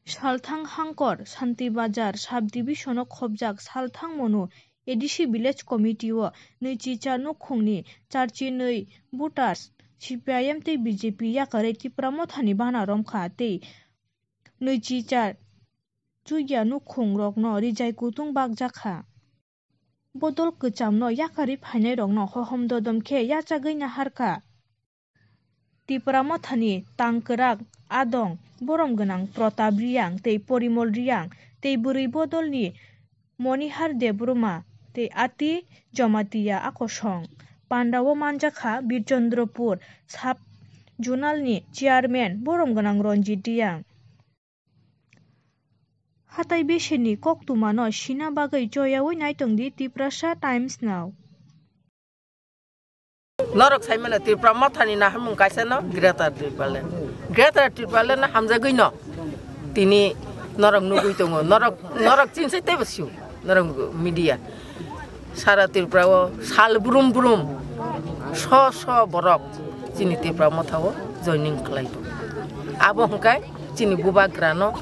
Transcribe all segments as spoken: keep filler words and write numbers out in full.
Salthang Hangkor, Santi Bazar, Sub Division o khobjak Salthang Monu A D C Village Committee o nwichi char nukhungni charchi nwi voters C P I M tei B J P yakarwi Tipra Mothani bana romkha tei nwichi char chukya nukhung rokno rijai kutung bakjakha. Bodol kwchamno yakarwi phainairokno hohom dodom khe yachagwi naharkha. Tipra Mothani tang kwrak adong borom gwnang Pratap Riyang tei Porimol Riyang tei bwrwi bodolni Monihar Debbarma tei Ati Jamatia akosong. Pandao manjakha Birchandrapur Sub Zonalni Chairman borom gwnang Ranjit Riyang. Hatai beseni koktwmano sina bagwi choyaui naitongdi Tiprasa Times no. Norok saimano Tipra Mothani naharmung kaisa no Greater Tipraland. Greater Tipraland no hamjagwi no tini norok nugwi tongo. Norok, norok chinsai teibo sio. Norok media. Sara Tripura o sal brum brum so so borok chini Tipra Motha o joining khlai tongo. Abo hwnkhe chini bubagrano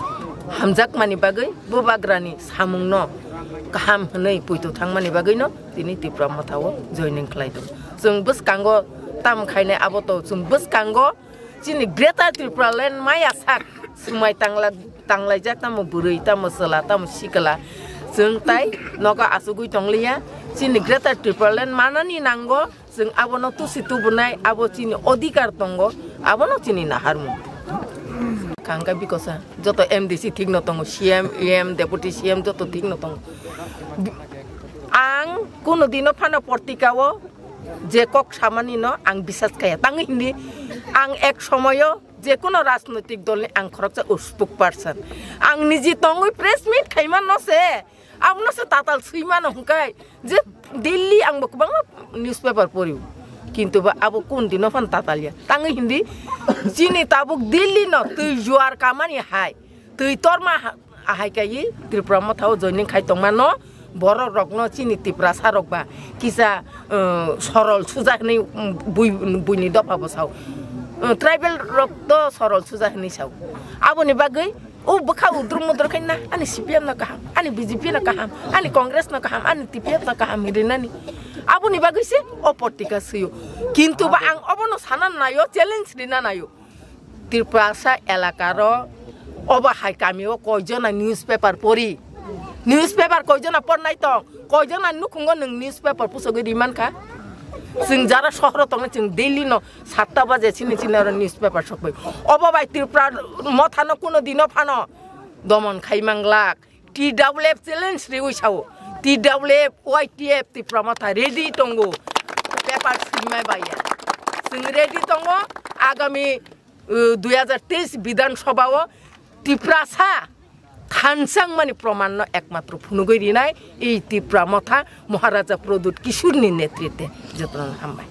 hamjakmani bagwi, bubagrani samungno kaham hwnwi poito thangmani bagwino tini Tipra Motha o joining khlai tongo. Chwng bwskango tam khainai abo to chwng bwskango chini Greater Tripura Land maya sak swmai tangla-, tanglaijak tamo bwrwi, tamo chwla, tamo sikla. Chwng tai nogo achugwi tongliya. Chini Greater Tripura Land manani nango, chwng abono tusi tubunai, abo chini odhikar tongo, abono chini naharmung. Kangka bikosa, joto M D C thikno tongo, C M, E M, Deputy C M joto thikno tongo. Bi-, ang kuno dino phano portika o je kok samani no ang bisas kaya. Tangwi hindi ang ek somoyo je kuno rajnoitik dol ni ang khoroksa spokesperson. Ang niji tongwi press meet khaima no se, abono se tatal swi mano hwnkhe je daily ang bo kwbangma newspaper pori. Kintu ba abo kun dino phan tatal ya. Tangwi hindi chini tabuk daily no twi juar kamani hai. Twi torma ha-, ahai kaiwi Tripura Motha o joining khai tongmano, borok rokno chini Tiprasa rok ba kisa, uh, sorol suja hwnwi, um, bui-, buini dopha bo sao. Uh, tribal rok to sorol suja hwnwi sao. Aboni bagwi o bwkha udruk mudruk khai na ani C P M no kaham, ani B J P no kaham, ani Congress no kaham, ani T P F no kaham hwnwi rinani. Aboni bagwi se o portika swio. Kintu ba ang obono sana naio, challenge rina naio. Tiprasa elakaro obo hai kamio koijona newspaper pori? Newspaper koijona pornai tong? Koijona nukhungo nwng newspaper pusogwi rimankha? Chwng jara sohoro tongnai, chwng daily no satta baje chini chini oro newspaper sokbai. Obo bai Tripura Mothano kuno dino phano domon khai manglak. T W F challenge riwi sao. T W F, Y T F Tipra Motha ready tongo. Paper swimai baiya. Chwng ready tongo. Agami, uh, dui hajar teis Bidhan Sabha o Tiprasa thansang mani proman no ekmatro phunugwi rinai ei Tipra Motha Maharaja Pradyut Kishore ni netritwe. Jotono hambai.